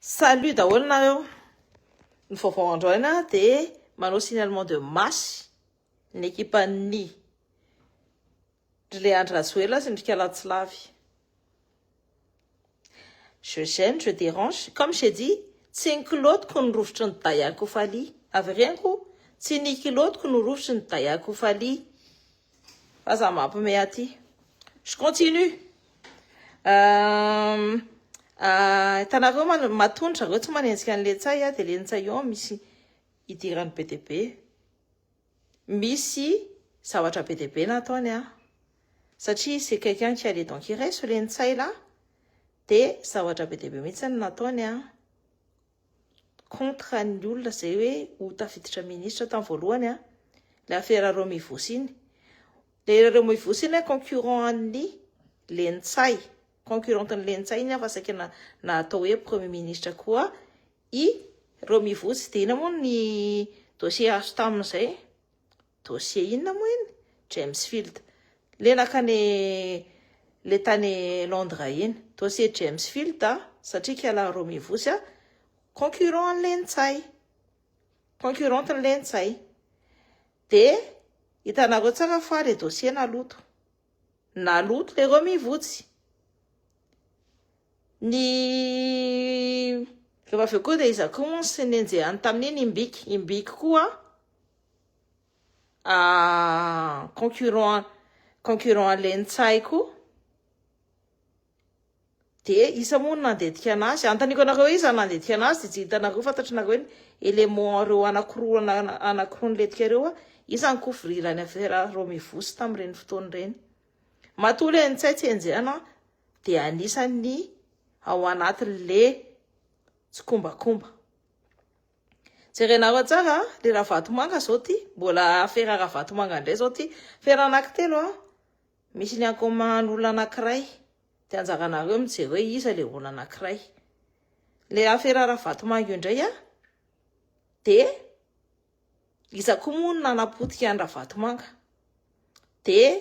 Salut daholo nareo. Ny vaovao androany a dia manao signalement de masse ny ekipan'ny ry Andry Rajoelina sy ny Rikalatsilavy. Je gêne, je dérange. Comme j'ai dit, tsy ny kilotiko no rovitry ny Dayako Faly. Averianko, tsy ny kilotiko no rovitry ny Dayako Faly. Fa za mampime aty. Je continue. Hitanareo matondro zareo tsy manenjika an'le Ntsay a, de le Ntsay io misy idirany be dia be. Misy zavatra be dia be nataony a. Satria c'est quelqu'un qui a les dents qui restent, le Ntsay là. De zavatra be dia be mihitsy ny nataony a. Contre ny olona zay hoe ho tafiditra ministre tamin'ny voalohany a. Le affaire Romivosy iny. Le Romivosy iny a concurrent an'ny le Ntsay. Concurrent ny Ntsay iny a fa saika na atao hoe premier ministre koa i Romivosy. De ina moa ny dossier azo tamin'izay? Dossier inona moa iny? Gemfields. Le nakany le tany Londres iny. Dossier Gemfields a, satria kala Romivosy a concurrent an'le Ntsay. Concurrent an'le Ntsay. De hitanareo tsara fa le dossier naloto. Naloto le Romivosy. Ny rehefa avy eo koa de iza koa moa sy nenjehany tamin'iny Imbiky. Imbiky koa concurrent an'le Ntsay koa. De isa moa no nandetika anazy. Antaniko anareo iza nandetika anazy de tsy hitanareo, fantatrinareo hoe élément reo anankiroa niletika reo a iza ny couvrir ny affaire Romivosy tamin'ireny fotoana ireny. Matoa le Ntsay tsy enjehana de anisan'ny ao anatin'le tsikombakomba. Jerenareo tsara le Ravatomanga zao ty, mbola affaire Ravatomanga indray zao ty. Affaire anankitelo a misy ny ankoman'olona anankiray, de anjaranareo mijery hoe iza le olona anankiray. Le affaire Ravatomanga io indray a de iza koa moa no nanapotika ny Ravatomanga, de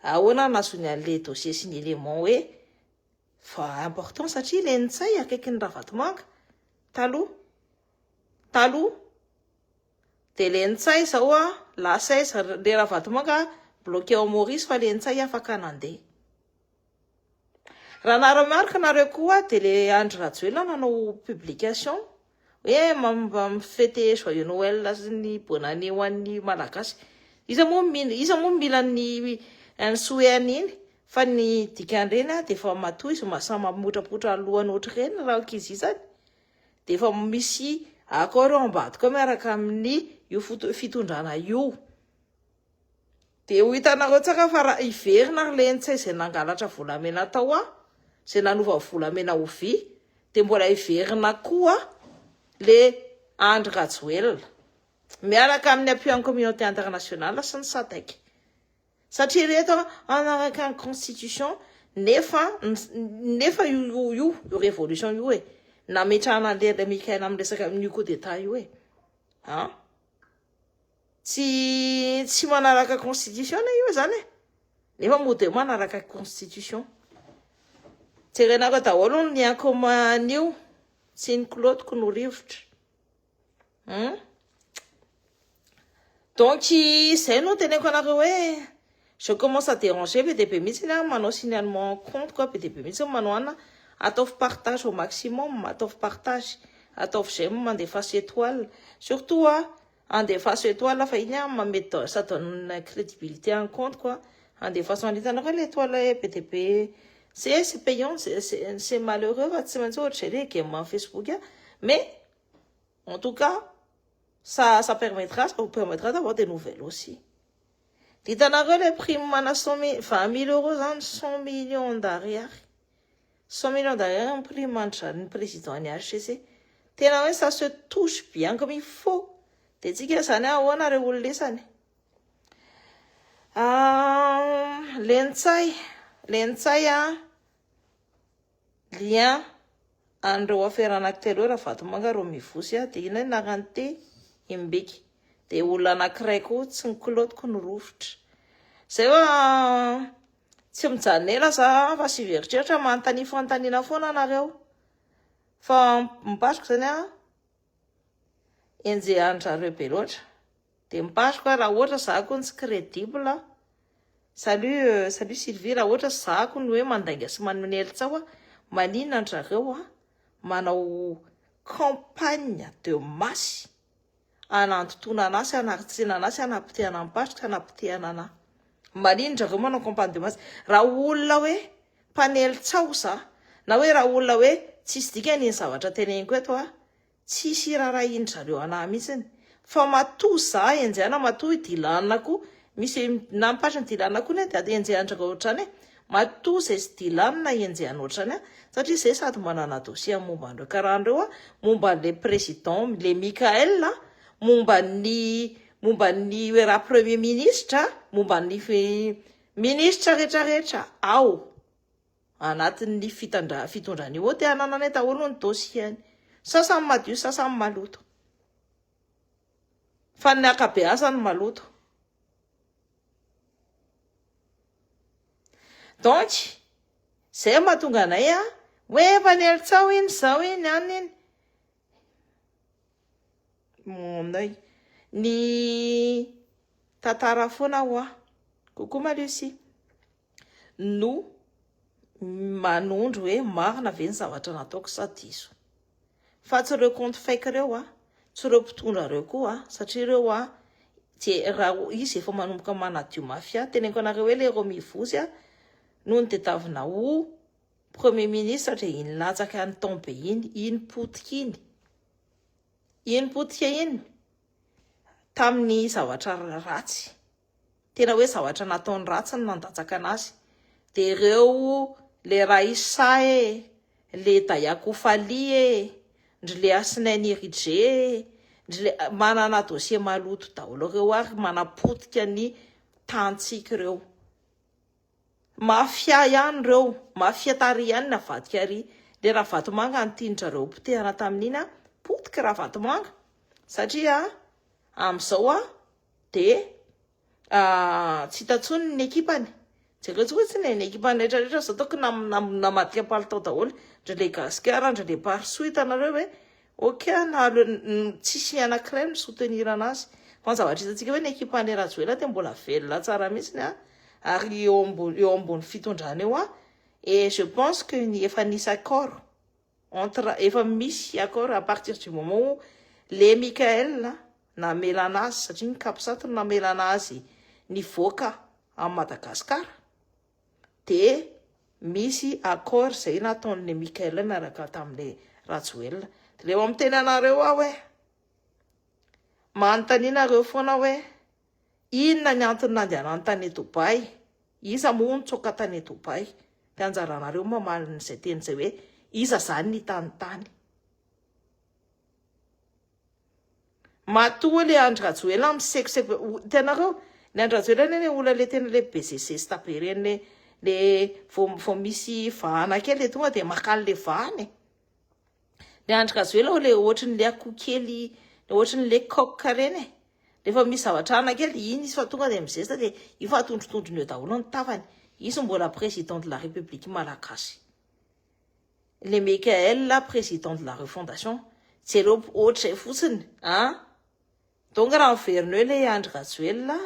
ahoana nazony an'le dossier sy ny élément hoe fa important, satria le Ntsay akaiky ny Ravatomanga taloha taloha. De le Ntsay zao a lasa izy, le Ravatomanga bloqué ao Maurice fa le Ntsay afaka nandeha. Raha nareo miaraka nareo koa de le Andry Rajoelina nanao publication hoe mifêter joyeux Noël sy ny bonne année ho an'ny Malagasy. Iza moa mila, iza moa mila ny souhait an'iny? Fa ny dikan'ireny a de efa matoa izy mahasamy mamotrapotra alohany ohatry ireny raha ankizy izany, de efa misy accord eo ambadika miaraka amin'ny io fitondrana io. De ho hitanareo tsara fa raha hiverina ry le Ntsay izay nangalatra volamena tao a, izay nanova volamena ho vy, de mbola hiverina koa le Andry Rajoelina miaraka amin'ny appui en communauté internationale sy ny SADC, satria reto anaraka ny constitution. Nefa io révolution io e nametrahana an'le Mikael amin'ny resaka amin'io coup d'état io e a tsy manaraka constitution na io zany e, nefa mody eo manaraka constitution. Jerenareo daholo ny ankoman'io, tsy ny kilotiko no rivotra. Donc zay no teneko anareo hoe je commence à déranger be dia be mihitsy ny a manao signalement compte koa be dia be mihitsy manao ana. Ataovy partage au maximum, ataovy partage, ataovy j'aime, mandefaso étoile surtout a, andefaso étoile fa iny a mamet ça donne crédibilité en compte quoi. Andefaso anhitanareo le étoile be dia be, c'est payant, c'est malheureux fa tsy maintsy ohatra zay le game amin'ny Facebook a, mais en tout cas ça vous permettra d'avoir des nouvelles aussi. Hitanareo le prime mana cent 20 000 euros zany, 100 millions d'ariary, 100 millions d'ariary ny prime andry président ny HCC. Tena hoe ça se touche bien comme il faut. De tsika zany ahoana reo olona isany le Ntsay a lien an'ireo affaire anankitelo eo, Ravatomanga, Romivosy a, de ina anarany ty Imbiky, de olona anankiray koa, tsy ny kilotiko no rovitra zay. Fa tsy mijanona ela za fa sy veritreritra manontania fanontaniana foana anareo. Fa mipasoka zany a, enjehan-drareo be loatra. De mipasoka raha ohatra za ko ny tsy crédible. Salut, salut Sylvie, raha ohatra za ko ny hoe mandainga sy manonely tsaho a, maninona an-drareo a manao campagne de masse anantontona anahy sy anaritsina anahy sy anapotehana ny pasoka sy anapotehana anahy. Maninona zareo manao campagne de masse? Raha olona hoe mpanely tsaho za, na hoe raha olona hoe tsisy dikany iny zavatra teneniko eto a, tsisy iraharahian-dry zareo anahy mihitsiny. Fa matoa za enjehana, matoa i Dylan koa, misy na mipatry ny Dylan koa ne dia enjehan-dry zareo ohatr'izany e. Matoa zay sy Dylan enjehana ohatr'izany a, satria zay sady manana dossier momba an'ireo karana ireo a, momba an'le président, le Mickaël a, momba ny momba ny raha premier ministre, momba ny ministre rehetrarehetra ao anatin'ny fitandra fitondrana io ao dia anananay daholo ny dossier-ny. Sasany madio, sasany maloto. Fa ny ankabeazany maloto. Donc, zay mahatonga anay a, hoe mpanely tsaho iny, zao iny, any iny. Mon Ny tantara foana hoa. Coucou ma Lucie. No manondro hoe marina ve ny zavatra nataoko sa diso. Fa tsy ireo compte fake ireo a, tsy ireo mpitondra ireo koa a, satria ireo a, je raha izy efa manomboka manadio mafia, teneniko anareo hoe le Romy Vozy a, no nitedavina ho Premier ministre dia iny latsaka any tombe iny, iny potika iny. Iny potika iny tamin'ny zavatra ratsy. Tena hoe zavatra nataony ratsy no nandatsaka anazy. Dia ireo le Raissa e, le Dayakofali e, ndry le Hasinain Iridje e, ndry le manana dossier maloto daholo ireo ary manapotika ny tanintsika ireo. Mafia ihany ireo, mafia tary ihany navadika ary le Ravatomanga no tian-dRareo potehana tamin'iny a, potika Ravatomanga satria amin'izao a de tsy hita intsony ny ekipany, jereo fotsiny e, ny ekipany rehetra rehetra zao tokony namadika palitao daholo, ndry le Gasikara, ndry le Parisoa hitanareo ve, ok na tsisy anankiray mi-soutenir anazy, fa ny zavatra hitantsika hoe ny ekipan'i Rajoelina dia mbola velona tsara mihitsiny a, ary eo ambony eo ambony fitondrana eo a, et je pense que ny efa nisy accord entre efa misy accord à partir du moment où le Michael namela anazy satria ny capsat no namela anazy nivoaka amin'i Madagascar de misy accord zay nataon'le Michael miaraka tamin'le Rajoelina de leo miteny anareo aho hoe manontania nareo foana hoe Inona ny antony nandehanany tany Dubaï? Iza moa nitsoaka tany Dubaï? Dia anjaranareo mamaly an'izay teny izay hoe iza izany ny tany tany. Matoa le Andry Rajoelina misekoseko be, hitanareo ny Andry Rajoelina anie le olona le tena le be zezesta be ireny le le vao vao misy vahana kely dia tonga dia maka an'le vahana e. Le Andry Rajoelina le ohatry ny le akoho kely ohatry ny le coq ireny e. Rehefa misy zavatra ana kely dia iny izy fa tonga dia mizesta dia io fa atondrotondrony eo daholo ny tavany. Izy mbola président de la République malagasy. Le Michael président de la refondation. Jereo ohatr'izay fotsiny an. Donc raha miverina eo le Andry Rajoelina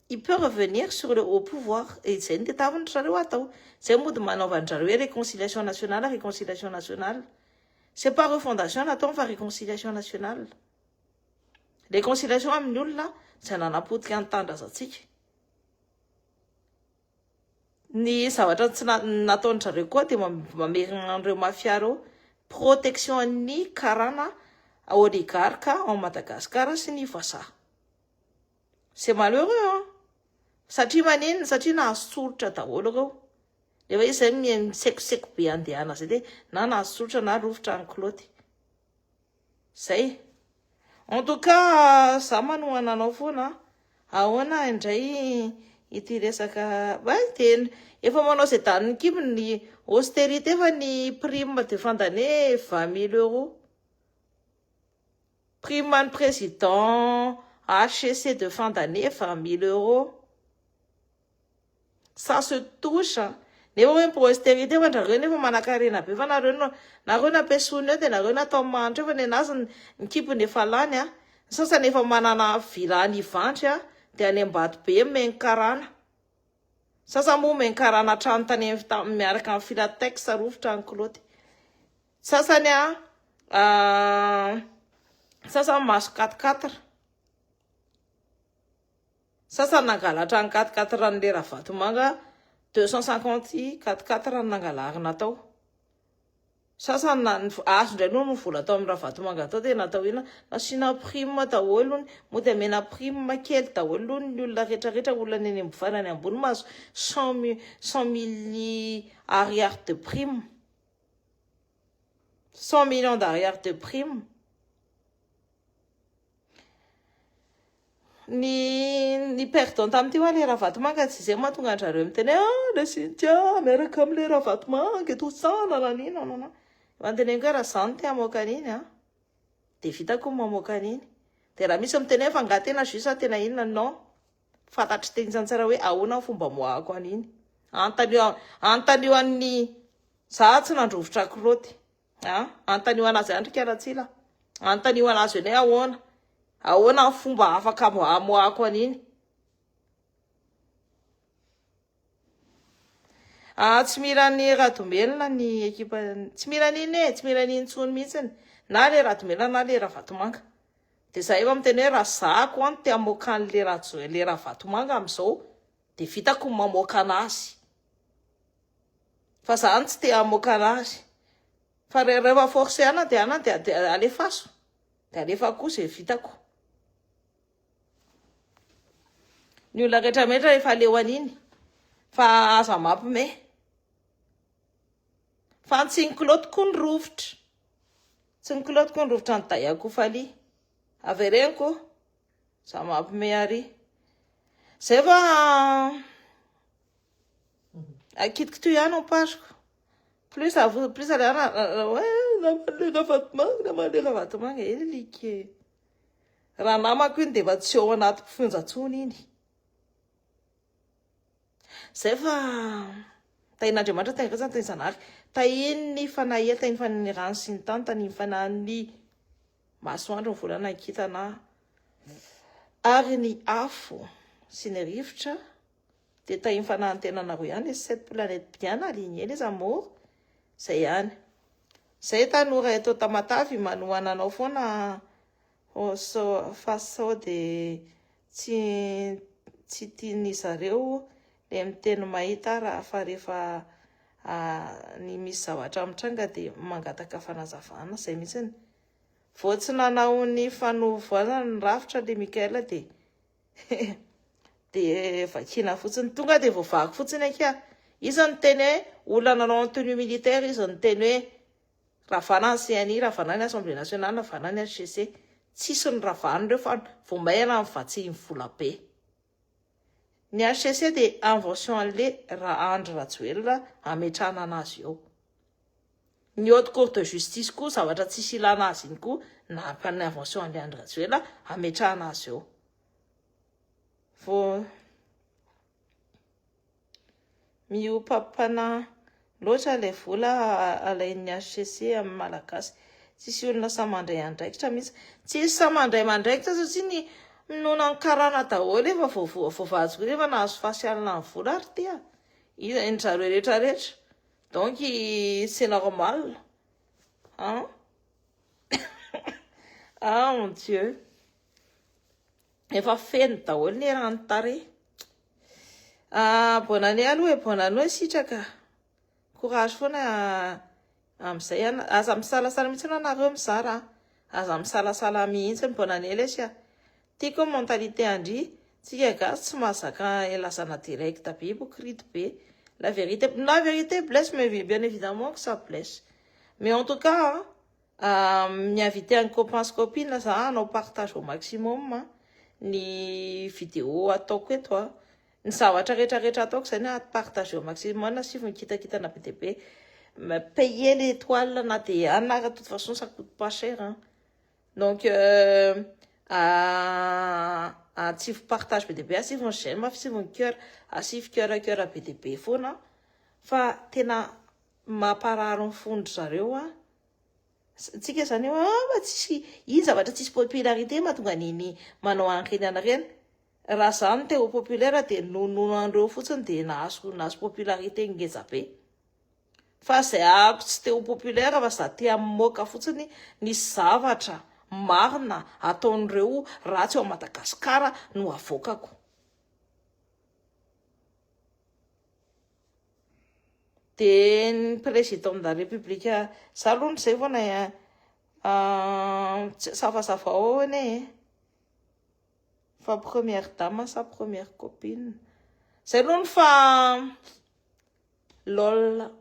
il peut revenir sur le haut pouvoir et izay no tadiavin-dry zareo atao. Izay mody manaovan-dry zareo hoe réconciliation nationale, réconciliation nationale. C'est pas refondation natao fa réconciliation nationale. Réconciliation amin'ny olona izay nanapotika ny tanindrazantsika. Ny zavatra tsy nataon-dry zareo koa dia mamerina an'ireo mafia ireo protection ny karana oligarque ao Madagascar sy ny vazaha. C'est malheureux hein. Satria maninona? Satria nahazo tsolotra daholo ireo. Rehefa izy zay misekoseko be andehana zay dia na nahazo tsolotra na rovitra ny kilaoty. Zay. En tout cas, za manohana anao foana. Ahoana indray ity resaka ouais, dia efa manao izay danin'ny kibony ny austérité fa ny prime de fin d'année 20 000 euros. Prime an'ny président HCC de fin d'année 20 000 euros. Ça se touche. Nefa hoe pro-austérité fa ndrareo nefa manankarena be fa nareo no nareo nampiasoana eo dia nareo natao mahantra eo fa nenazy ny kibony efa lany a. Ny sasany efa manana villa any Ivandry a dia any Ambatobe omeny karana. Sasany moa omeny karana trano tany amin'ny miaraka amin'ny filatex rovitra ny kilaoty. Sasany a sasany maso quatre quatre. Sasany nangalatra ny quatre quatre an'le Ravatomanga 250 quatre quatre no nangalarina tao. Sasany na azo indray aloha ny vola tao amin'ny Ravatomanga tao dia natao inona? Nasiana prime daholo hono, mody amena prime kely daholo hono ny olona rehetra rehetra, olona ny any amin'ny farany ambony mahazo 100 100 mille ariary de prime. 100 millions d'ariary de prime. Ny perdant tamin'ity hoa le Ravatomanga, tsy izay mahatonga andrareo miteny hoe ah le Cynthia miaraka amin'le Ravatomanga tout ça nananina nanana. Efa noteneniko hoe raha izaho no te hamoaka an'iny a dia vitako ny mamoaka an'iny. Dia raha misy miteny hoe fa angaha tena juste tena inona non. Fantatry teny tsara hoe ahoana ny fomba amoahako an'iny. Antanio antanio an'ny za tsy nandrovitra kilaoty. A antanio anazy andry karatsila. Antanio anazy eny hoe ahoana. Ahoana ny fomba afaka amoahako an'iny. Ah, tsy mila ny Radomelina ny ekipa, tsy mila an'iny e, tsy mila an'iny intsony mihitsiny. Na le Radomelina na le Ravatomanga. Dia za efa miteny hoe raha zahako an te hamoaka an'le Rajo le Ravatomanga amin'izao dia vitako ny mamoaka anazy. Fa za tsy te hamoaka anazy. Fa rehefa forcé ana dia ana dia alefaso. Dia alefa koa izay vitako. Ny olona rehetra rehetra efa leo an'iny. Fa aza mampime. Fa tsy ny kilaoty koa ny rovitra. Tsy ny kilaoty koa ny rovitra ny Dayakofalia. Avereniko. Za mampime ary. Zay fa akitikito ihany ny page-ko. Plus plus alana hoe naman'le Ravatomanga, naman'le Ravatomanga eny like. Raha namako iny dia efa tsy ao anaty fonja intsony iny. Zay fa tahin'Andriamanitra, tahin'ny Razana, tahin'ny Zanahary. Tahin'ny fanahy ela, tahin'ny fanahin'ny rano sy ny tany, tahin'ny fanahin'ny masoandro, ny volana, ny kintana ary ny afo sy ny rivotra. Dia tahin'ny fanahin'ny tenanareo ihany les sept planètes bien alignées les amours. Zay ihany. Zay tanora eto Tamatavy manohana anao foana so, fa sao dia tsy tiany zareo le miteny mahita raha fa rehefa ny misy zavatra mitranga dia mangataka fanazavana zay mihitsiny. Vao tsy nanao ny fanovoazana ny rafitra le Michael dia dia vakina fotsiny tonga dia voavaky fotsiny akia. Izy ny teny hoe olona nanao en tenue militaire, izy ny teny hoe ravana ny CNI, ravana ny Assemblée nationale, ravana ny HCC. Tsisy ny ravana ireo fa vao maina ny vatsy vola be. Ny HCC dia invention an'le raha Andry Rajoelina ametrahana anazy eo. Ny haute cour de justice koa zavatra tsisy ilana azy iny koa na ny invention an'le Andry Rajoelina ametrahana azy eo. Vao miopapana loatra ilay vola alain'ny HCC amin'ny Malagasy. Tsisy olona samy mandray andraikitra mihitsy. Tsisy samy mandray andraikitra satria ny minoana ny karana daholo efa voavatsy koa efa nahazo fasialina ny vola ary tia. Ny zareo rehetra rehetra. Donc c'est normal. Hein? Ah mon Dieu. Efa feno daholo ny rano tarehy. Ah, bonne année aloha e, bonne année sitraka. Courage foana amin'izay. Aza misalasala mihitsy anareo mizara. Aza misalasala mihitsy ny bonne année lesy a. Tiako ny mentalité andry. Tsika gasy tsy mahazaka ilazana direct be, hypocrite be. La vérité blesse, mais bien évidemment que ça blesse. Mais en tout cas, mi-invité any copains sy copines za hanao partage au maximum ny vidéo ataoko eto a. Ny zavatra rehetrarehetra ataoko zany a partage au maximum asivy ny kitakitana be dia be. Payer l'étoile na dia anara, de toute façon ça coûte pas cher hein. Donc asivy partage be dia be, asivy ny j'aime, asivy ny cœur, asivy cœur cœur be dia be foana. Fa tena mamparary ny fon-dry zareo a. Tsika zany hoe ah fa tsisy iny zavatra tsisy popularité mahatonga an'iny manao an'ireny an'ireny. Raha za no te ho populaire dia nonono an'ireo fotsiny dia nahazo nahazo popularité ngeza be. Fa zay ako tsy te ho populaire fa za te hamoaka fotsiny ny zavatra marina ataon'ireo ratsy ao Madagascar no avoakako. Dia ny président de la république za aloha zay vao na safasava ao anie e. Fa première dame sa première copine. Zay aloha ny fa lol.